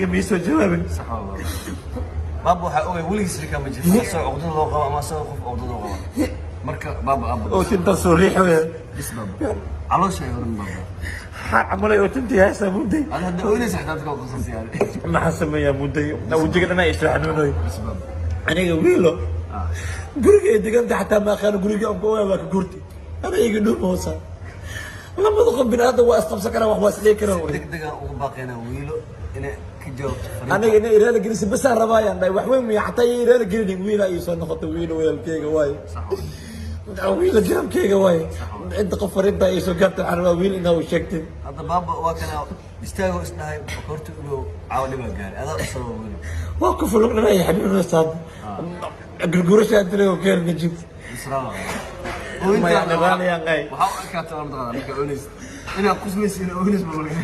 Aniga ma soo jawaabin. Sax waa baaba. Baaba waxaa ogay weligiis kama jirto asagoo cuqdada loo qabo ama asagoo qof cuqdada loo qabo. Marka baaba aaba. Oo tinta soo riixoya. Bis baaba. Caloosha ay horan baaba. Maxaa camalay oo tintii haysaa, Mudday? Ada hadda oynaysa xataa dadka waa qosasyaale. Maxaa sameeyaa, Mudday? Wejiga dhan ay isla xanuunoy. Bis baaba. Aniga wiilo guriga ay deganta xataa ma aqaano. Guriga aan ku ogaa waa ka gurti. Ana iga dhuum hoosa. Lamada qof bini'aadam waa isqabsan karaan, wax waa isdhihi karaan. Deg degaan ugu baaqaynaa wiilo inay ka jawaabto fariinta. Aniga inay iraada gelisa basaan rabaayaan dhahay. Wax weyn miya? Xataa iyo iraada gelinin. Wiila ii soo noqotay. Wiilo weelkeyga waaye, wiila garabkeyga waaye. Inta qof fariinta ii soo gaarta, waxaan rabaa wiil inaa u sheegtin. Hadda baaba waa kana istaagoo isdhahay horta ugow caawa dhibaa gaaray, adaa u sababa weli. Waa ku fulug dhan ay xanuunaysaa. Gurgurasha inta keen najib. Israa. Maya, nabaaliyaan ay. Waxaa u ekaatay waa mataqaanaa markaa oynaysa inaad qoslaysa, inaad oynaysa ma marka.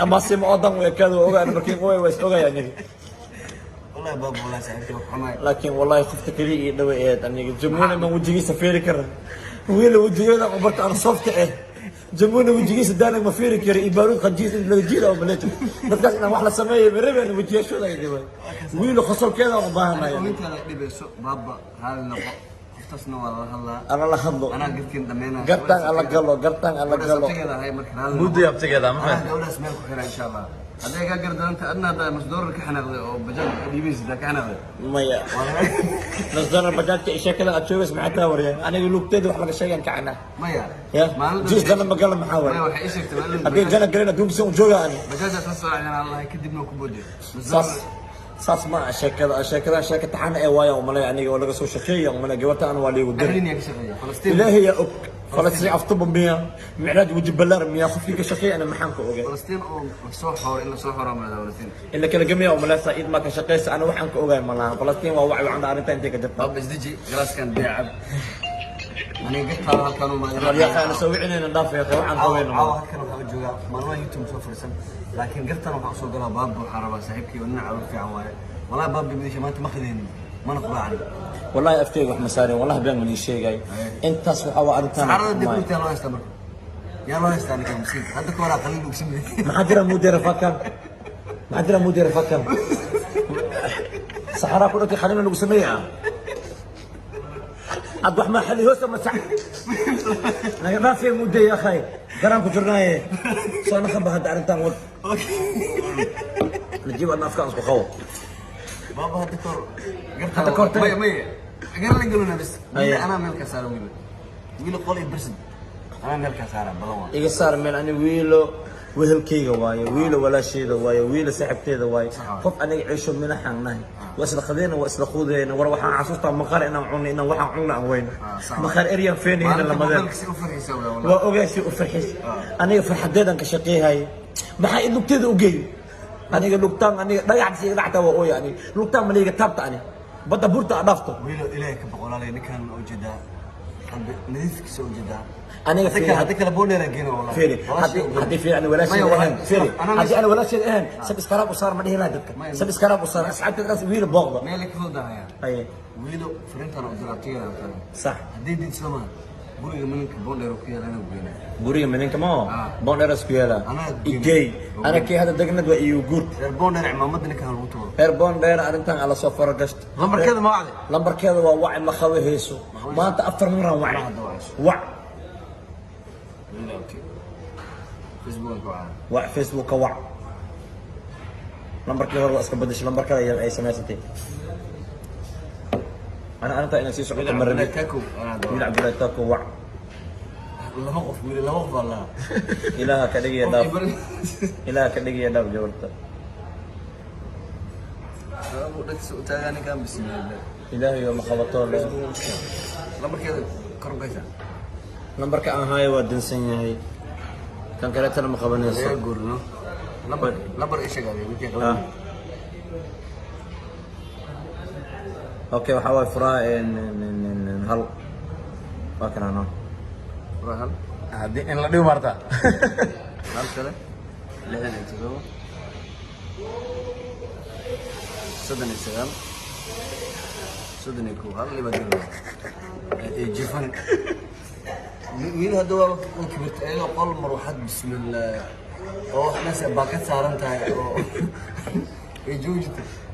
Ama sima odan way kaada ogaan markii qoy waa is ogaya aniga. Wallahi baaba, wallahi saaxiibkay waa xumaay. Laakiin wallahi qofta kaliya ii dhawa eed aniga Jamuuna ma wejigiisa fiiri kara. Wiila wejiyada barta aan soft eh. Jamuuna wejigiisa daanag ma fiiri kara. Ibaaruud khajiis in laga jiida oo maleeto dadkaas inaan wax la sameeyo ma rabeen. Wejiyashooda ay dhibay. Wiila qosolkeeda u baahanayo. Ooyintaada dhibayso baaba, raali noqo. Qoftaasna waa lala hadlaa. Ana la hadlo. Anaa gartiin dhameynaa. Gartaan alla galo, gartaan alla galo. Abtigeeda ahay, marka raali noqo. Mudday abtigeeda ma Anaa gabadhaas meel ku xira insha Allah. Hadday kaa gardaranta adna haddaa masdoorar ka xanaaqday oo bajaaj dhiibaysa ka xanaaqday. Maya, nasdana bajaajka iyo sheekada aad sheegaysa maxay taa warya? Aniga lugteeda wax laga sheegan kacana. Maya. Ya Maalin jiis dana magala maxaa maya waay? Waxay ii sheegtay maalin Haddii jana galin adduunka si un jooga ani. Bajaajaa soo raaceen allahay kadibna ku boodey. Saas saas ma aha sheekada. Sheekada sheeka taxana ee waaya umalay aniga oo laga soo shaqeeya umalay. Gabarta ana waa liigu diray. Arrin yaa ka shaqeeya Falastiin. Ilaahay yaa og. Falastiin aftuba miya, micraaj weji ballaar miya? Qofkii ka shaqeeya ana maxaan ka ogay? Falastiin oo la soo xooro, in la soo xooro ma Falastiin. In la kala gamiya umalay. Saciid ma ka shaqeysa? Ana waxaan ka ogaay ma lahan. Falastiin waa wacyi wacanda arrinta intay ka jirta. Baaba isdeji, galaaskan beecab. Aniga gartaada halkaan u maayo. Waryaqaana soo wicinayna dhaaf ya akhi, waxaan caawa qabeyna. Caawa halkan waxaan u joogaa maalmaha YouTube soo fariisan, laakiin gartan waxaan usoo galaa baaba. Waxaan rabaa saaxiibkii oo nin calool fiican waaye. Wallahi baaba midisha maanta ma khadeenin mana quraacanin. Wallahi afkeyga wax ma saarin, wallahi been ma ii sheegay. Intaas waxaa waa arrintaan. Saxarada dib intaa loo haystaa marka yaa loo haystaa ninka miskiinka hadda ka horaa qalin lagu sameeyey. Maxaa jira, Mudee? Rafaadkan maxaa jira, Mudee? Rafaadkan saxaraa ku dhintay qalina lagu sameeyaa. Had wax ma xali hoosta ma sax naga dhaafay, Mudee? Ya akhay, garaan ku jirnaaye soo naqaba hadda arrintan wad najiib adna afkaan isku qabo. Baaba hadda ka hor garta Hadda ka hor maya maya gar la gelina bas. Aye. Wiil anaa meel ka saara, wiil wiil qol iyo barsid anaa meel ka saara badan waa. Iga saar meel. Ani wiilo wehelkayga waaye, wiilo walaashayda waaye, wiilo saaxiibteeda waaye. Qof aniga ciisho minaxaan nahay, waa isla qadeyna, waa isla quudeyna. War waxaan xasuustaa maqaar inaan cunno, inaan waxaan cunno aan weyno. Sax. Maqaar eryan feenayna maalinta lamadeen. mobilka si u farxisa waa wallahi. Waa ogaasi u farxis. Aniga farxadeedan ka shaqeeyhay. Maxaa i lugteeda u geey? Aniga lugtaan, aniga dhagax iga dhacta waa ooya. Aniga lugtaan maliga taabta, ani badda buurta a dhaafto. Wiilo ilaahay ka boqolaalay ninkan oo jeedaa qalbi nadiifkiisa oo jeedaa. Aniga hadda fiiri, kale hadda kale boonera geeno wallahi. Fiiri, Walaashay haddii u geeno. haddii fiiri ani walaasheed Maya, ahayn wallahi, fiiri, anaa haddii ani walaasheed ahayn subscribe u saar ma dhihi lahay dadka. Maya. Subscribe u saar asxaabteeda dhaas wiil booqda. Meel ka fududahaya. Haye. Wiilo fariintan u diraa tigeeda kale. Sax. Haddii diid soo maha guriga maninka boondheer ku yaala inuu geynaa. Guriga maninka ma oo Ah. boondheeras ku yaala. Anaa geyn. Igey ana kii hadda degnad waa iyo guur. Reer boondheer cimaamada ninkan lagu tuuro. Reer boondheer arrintan ala soo faragashto. Lambarkeeda ma wacday? Lambarkeeda waa waci, ma qabe hayso. Maanta afar maraan waci. Hadda wacayso. Wac. Wiilo abti Facebook ku wacay. Wac, Facebooka wac. Lambarkii hore waa iska badashay, lambar kale ay samaysatay. Ana arrintaa inay sii socoto ma rabin. Taako anaa hadda Wiil wacay. Cabdullaahi Taako wac. Laba qof wiil, laba qof baa lahaa. Ilaaha ka dhigaya dhaaf, ilaaha ka dhigaya dhaaf jawarta. Abu dhagsa u taagaa ninkan bismillah. Ilaahay oo ma qabato le. Lambarkeeda kor u gaysa. Lambarka aan haayo waa dansan yahay, kan kaleetana ma qabanayso. Laga guurno lambar lambar ii sheeg adiga midkii Ah. qalan. Okay, waxaa waaye furaha hal waa kanaan. Hal. Haddii in la dhigo maarta. Hal kale 67 39 31 hal liba dirna ee jifan. Wiil hadda waa kibirta iyadoo qol marwaxad bismillah oo wax meesha baakad saaran tahay oo Joogi jirtay.